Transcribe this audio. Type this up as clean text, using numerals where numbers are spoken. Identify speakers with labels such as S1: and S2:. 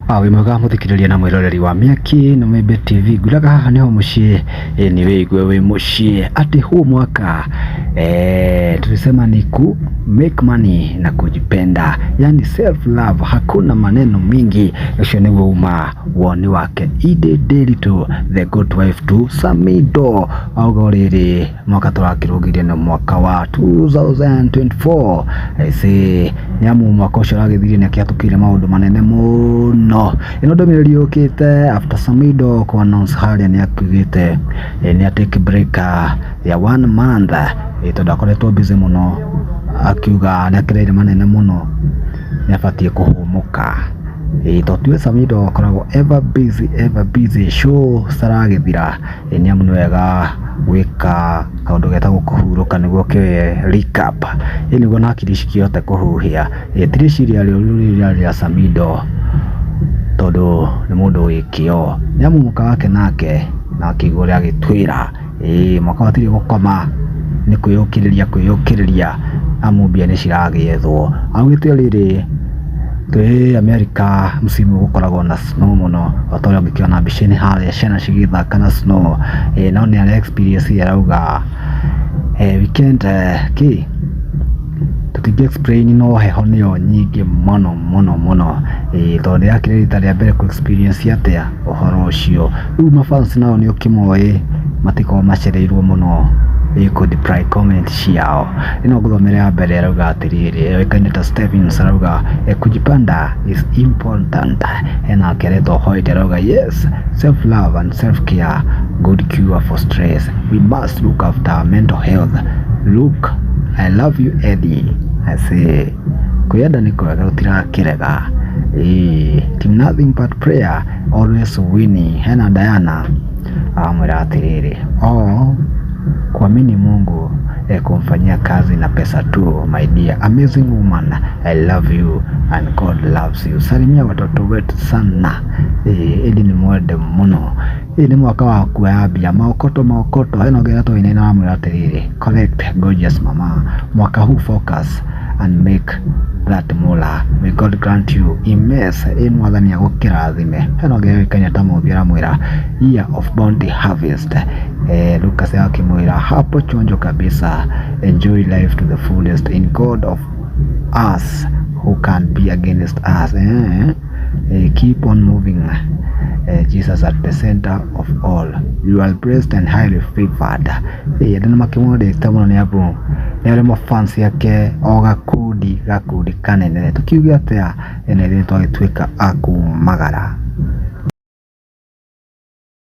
S1: Wĩ mwega mũthikĩrĩria na mwĩroreri wa Mĩaki na Mũembe TV. Ngwĩraga haha nĩho mũciĩ, nĩ wĩigue wĩ mũciĩ atĩ huu mwaka tulisema ni ku make money na kujipenda, yani self love, hakuna maneno mingi. Ũcio nĩguo uma woni wake Edday Nderitu, the good wife to Samidoh. Auga rĩrĩ mwaka tũrakĩrũgire nĩ mwaka wa 2024. I say nĩamu mwaka ũcio ũragĩthire nĩ akĩhatũkĩire maũndũ manene mũno. Ĩno ndũmĩrĩri yũkĩte after Samidoh kũ announce harĩa nĩ akiugĩte nĩ a take break ya one month, tondũ akoretwo busy mũno, akiuga nĩ akereire manene mũno, nĩ abatiĩ kũhũmũka. Tondũ tuge Samidoh akoragwo ever busy, ever busy, show citaragĩthira. Nĩ amu nĩ wega gwĩka kaũndũ getagwo kũhurũka nĩguo ũkĩoye recap, nĩguo na hakiri cikĩhote kũhuhia. Ti rĩciria rĩũru rĩrĩa rĩa Samidoh tondũ nĩ mũndũ wĩ kĩo, nĩ amu mũka wake nake no akĩigua ũrĩa agĩtwĩra, mwaka ũyũ hatirĩ gũkoma, nĩ kwĩyũkĩrĩria kwĩyũkĩrĩria amu mbia nĩ ciragĩethwo. Augĩte rĩrĩ, twĩ America msimu gũkoragwo na snow mũno, o ta ũrĩa ũngĩkĩona mbica-inĩ harĩa ciana cigĩthaka na snow, no nĩ ara experience arauga weekend kĩ tũtingĩ explain, no heho nĩyo nyingĩ mũno mũno mũno, tondũ nĩ rita rĩa mbere kũ experience atĩa ũhoro ũcio. Rĩu mafans nao nĩ ũkĩmoĩ matikoragwo macereirwo mũno kũ reply comment ciao. Ĩno ngũthomera ya mbere arauga atĩrĩrĩ, oĩkaine ta Stevens, arauga "Kujipenda is important." Hena ake aretwo White, arauga "Yes, self love and self care, good cure for stress. We must look after our mental health. Look, I love you, Eddie." I say kwĩyenda nĩ kwega, gũtirakĩrega. Team nothing but prayer, always winning. Hena Diana amwĩra atĩrĩrĩ, "Oh, kuamini Mungu, kumfanyia kazi na pesa tu. My dear amazing woman, I love you and God loves you. Salimia watoto wetu sana." Ĩndĩ nĩ mwende mũno. Ĩ nĩ mwaka wa kuoya mbia, maokoto maokoto. Hena ũngĩ etwo Wainaina, aramwĩra atĩrĩrĩ, "Correct, gorgeous mama. Mwaka huu focus and make that moolah. May God grant you immense." Ĩ Mwathani agũkĩrathime. Hena ũngĩ ũĩkaine ta Mũmbi, aramwĩra "Year of bounty harvest." Lucas akĩmwĩra "Hapo chonjo kabisa. Enjoy life to the fullest. In God of us, who can be against us?" Keep on moving, Jesus at the center of all. You are blessed and highly favored. Andũ nĩ makĩmwendete mũno nĩ amu nĩ arĩ mafans ake o gakundi gakundi kanene. Tũkiuge atĩa? Ĩno ithuĩ twagĩtuĩka a kumagara.